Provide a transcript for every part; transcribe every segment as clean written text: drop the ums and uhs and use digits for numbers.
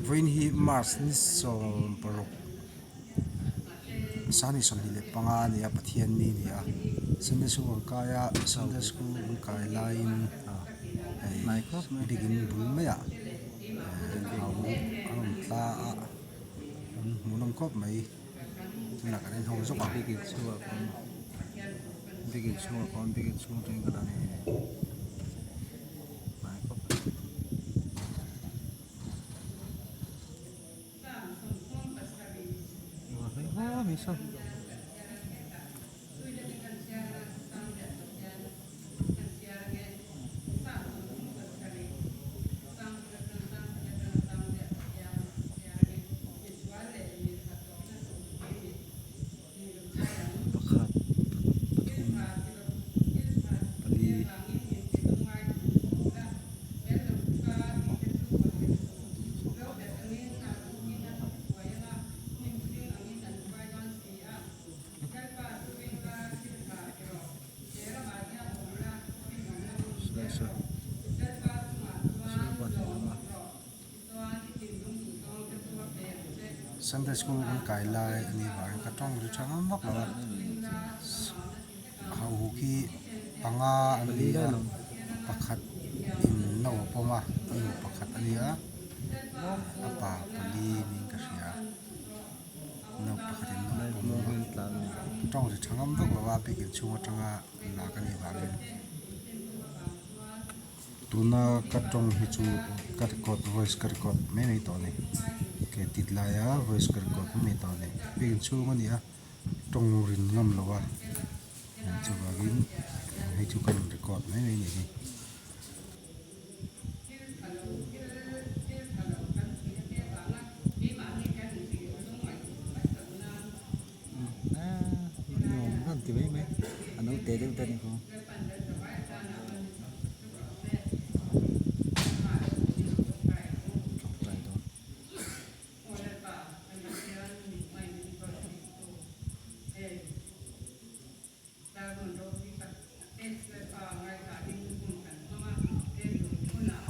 Vawiin hi March ni 16 Sani 25 a ni a Pathian ni a ni a Sunday school kan kai a Sunday school kan kai laiin hei biakin bul maiah hau a rawn tla a an hmuhnawm khawp mai tunah kan en ho zawk ang. Biakin chhungah pawh biakin chhung atangin ka dah a ni. Pakhat pathum pali Sunday school kan kai lai a nih vangin ka tawng ri tha ngam vak lo a hauhuk hi panga an ni a pakhat in no a pawm a a nu pakhat a ni a a pa pali niin ka hria no pakhat in no a pawm a tawng ri tha ngam vak lo a biakin chhung atanga lak a nih vangin. Tuna ka tawng hi chu ka record voice ka record mai mai tawh a ni ke tit laia voice ka record mai mai tawh a ni biakin chhung a ni a tawng rin ngam lo a chuvangin hei chu ka rawn record mai mai a nih hi.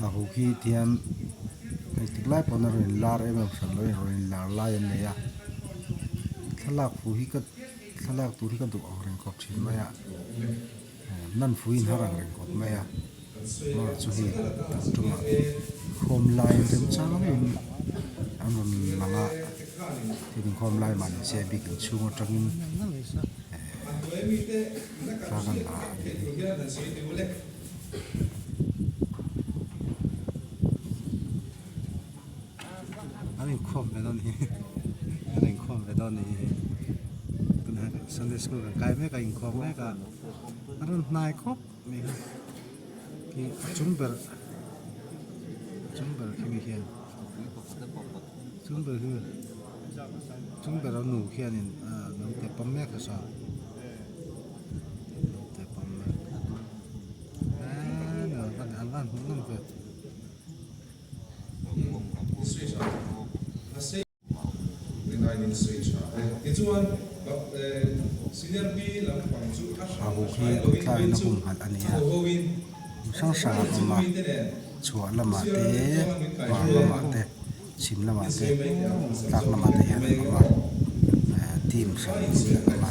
A hu khi tihian engtik lai pawh na rawn in lar em em hran lo in rawn in lar lai an nei a thlalak fu hi ka thlalak tur hi ka duh ang reng khawp thin mai a nan fu in har ang reng khawp mai a amaherawh chu hei tun tumah khawm lai remchang in an rawn lang a thil inkhawm lai mah ni se bik inchhung atangin. Thla kan la a nih hi. An inkhawm ve dawn hi an inkhawm ve dawn nih hi tunah Sunday school kan kai mek a inkhawm mek a a rawn hnai khawp mai kha khi a chung ber a chung ber khi mi hian chung ber hi. Chung ber a nu khianin ahh naute pawm mek a saw naute pawm mek eee an van hmuh nawm ve. A huh hi khawtlaiin a humhalh a ni a hrang hrang an awm a chhuah lamah te hmar lamah te. Chhim lamah te tlak lamah te hian an awm a eh team hran hi an awm a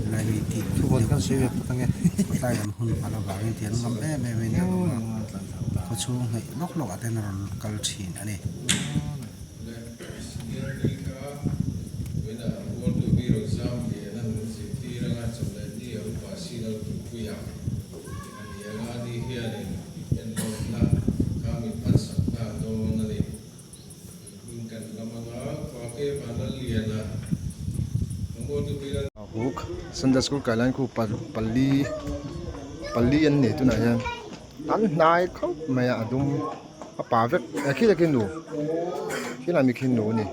helai mi team deuh a ni a khawtlai lam hun hman avangin ti an ngam em em in an awm a khawchhung hnaih lawk lawk ah te hian a rawn kal thin a ni. A ni anga ni hianin enlawmna kha min hmansak nghal dawn a ni. Hming kan lam anga Pake Vanlalliana Mamawtu Bilan. Huk Sunday School kai lai khu pali pali an nei tunah hian an hnai khawp mai a a dum a pa vek eh khi takin nu khilai mi khi nu a ni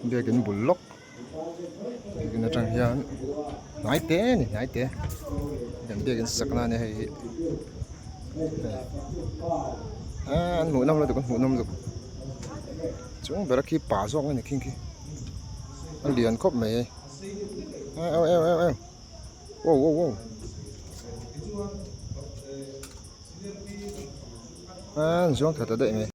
biakin bul lawk. Biakin atang hian hnai te a ni hnai te kan biakin sak na ania hei hi aaa an hmuh nawm lutuk an hmuh nawm lutuk chung ber a khi pa zawk a ni khing khi a lian khawp mai hei eu eu eu eu wow wow wow. An zuang thla ta daih mai.